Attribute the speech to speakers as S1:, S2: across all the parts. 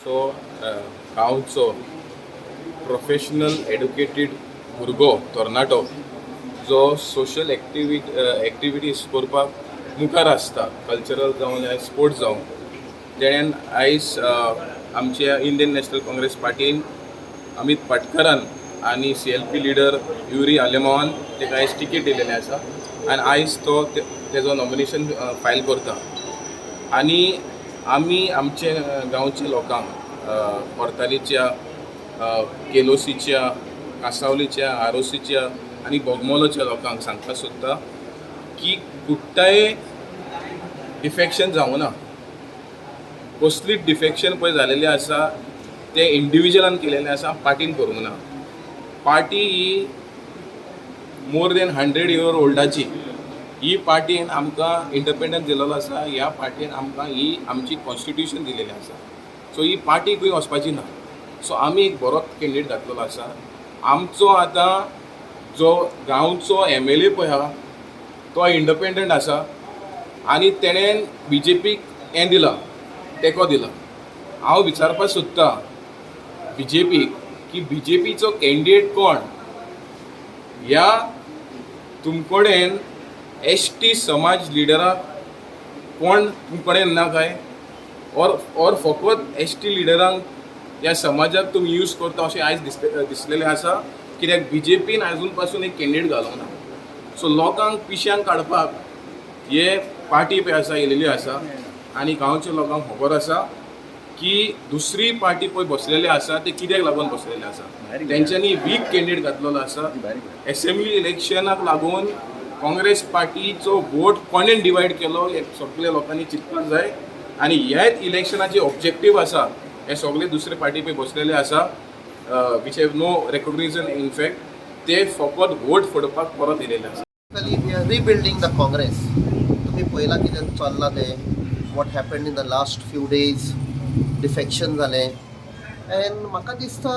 S1: So गांवचो professional educated भुरगो, तरणाटो जो सोशल एक्टिविटीज करपाक मुखार आसता, कल्चरल जावं या स्पोर्ट्स जावं, तेणेन आयज आमच्या इंडियन नॅशनल काँग्रेस पार्टीन अमित पाटकरान आनी सीएलपी लिडर युरी आलेमावान ताका आयज टिकेट दिलेली आसा आनी आयज तो तेजो नॉमिनेशन फायल करता. आनी आमी आमचे गांवच्या लोकांक, कोर्तालीच्या, केलोसीच्या, कासावलीच्या, आरोसीच्या आनी बोगमोलोच्या लोकांक सांगपाक सोदता की कुठ्ठाय डिफेक्शन जावं ना. कसलीच डिफेक्शन पळय जालेलें आसा तें इंडिविज्युअलान केलेलें आसा, पार्टीन करूंक ना. पार्टी ही मोर देन 100 इयर ओल्डाची. ही पार्टीन आमकां इंडिपेंडन्स दिलेलो आसा. ह्या पार्टीन आमकां ही आमची कॉन्स्टिट्युशन दिलेली आसा. सो ही पार्टी खंय वचपाची ना. सो आमी एक बरो कॅन्डिडेट घातलेलो आसा. आमचो आतां जो गांवचो एमएलए पळय आहा, तो इंडिपेंडंट आसा आनी तेणेन बीजेपीक हें दिलां, तेंको दिला. हांव विचारपाक सोदतां बीजेपीक की बीजेपीचो कॅन्डिडेट कोण? ह्या तुमकडेन एसटी समाज लिडराक कोण तुमकडेन ना काय? ऑर फकत एसटी लिडरांक ह्या समाजाक तुमी यूज करता अशें आयज दिसलेलें आसा, कित्याक बीजेपीन आजून पासून एक कॅन्डिडेट घालूंक ना. सो लोकांक पिश्यांक काडपाक हे पार्टी पळय आसा येयलेली आसा. आनी गांवच्या लोकांक खबर आसा की दुसरी पार्टी पळय बसलेले आसा ते कित्याक लागून बसलेले आसा. तेंच्यांनी वीक कॅन्डिडेट घातलेलो आसा. एसेंब्ली इलेक्शनाक लागून काँग्रेस पार्टीचो वोट कोणेन डिवायड केलो हे सगळे लोकांनी चिंतपाक जाय. आनी ह्याच इलेक्शनाचे ऑब्जेक्टीव आसा, हे सगळे दुसरे पार्टी पळय बसलेले आसा, which have no recognition in fact, ते फकत वोट फोडपाक परत येयलेले आसा.
S2: Basically, we are rebuilding the Congress. तुम्ही पळयला कितें चल्लां तें, what happened in the last few days, defection जालें. एंड म्हाका दिसता,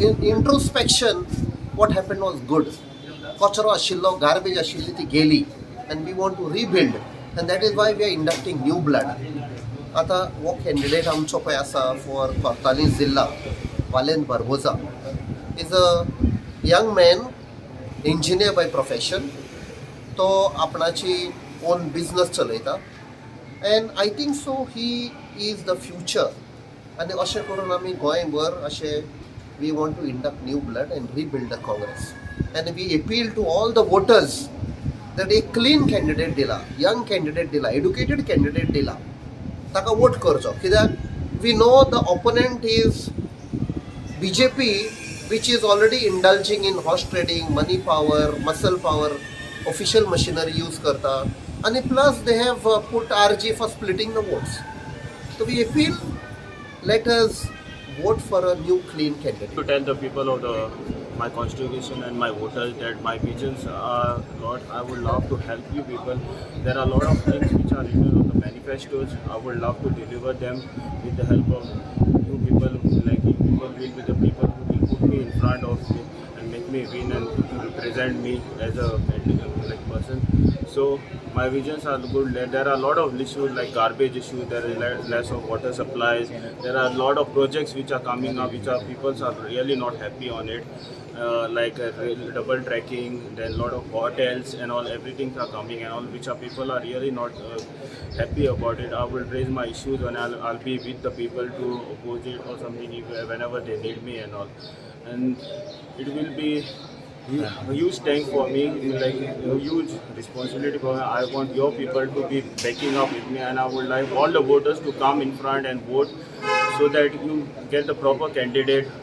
S2: in introspection, what happened was good. कचरो आशिल्लो, गार्बेज आशिल्ली, ती गेली and we want to rebuild, and that is why we are inducting new blood. आतां हो कॅन्डिडेट आमचो पळय आसा फॉर कोर्ताली जिल्ला, Valen Barboza is a young man, engineer by profession. तो आपणाची ओन बिजनस चलयता and I think so he is the future. आनी अशें करून आमी गोंयभर अशें we want to induct new blood and rebuild the Congress, and we appeal to all the voters that एक क्लीन कॅन्डिडेट दिला, यंग कॅन्डिडेट दिला, एड्युकेटेड कॅन्डिडेट दिला, ताका वोट करचो, कित्याक we know the opponent is BJP, which is already indulging in horse trading, money power, muscle power, official machinery use करता आणि plus they have put RG for splitting the votes. So we appeal, let us vote for a new clean candidate.
S3: To tell the people of the my constitution and my voters that my visions are lot. I would love to help you people. There are a lot of things which are written on the manifestos. I would love to deliver them with the help of you people. Like, you people will be the people who will put me in front of me and make me win and represent me as a like person. So my visions are good. There are a lot of issues like garbage issue. There is less of water supplies. There are a lot of projects which are coming up, which are people are really not happy on it. Like double tracking, then lot of hotels and all, everything are coming and all, which are people are really not happy about it. I will raise my issues and I'll be with the people to oppose it or something if, whenever they need me and all. And it will be a huge tank for me, like a huge responsibility for me. I want your people to be backing up with me, and I would like all the voters to come in front and vote so that you get the proper candidate.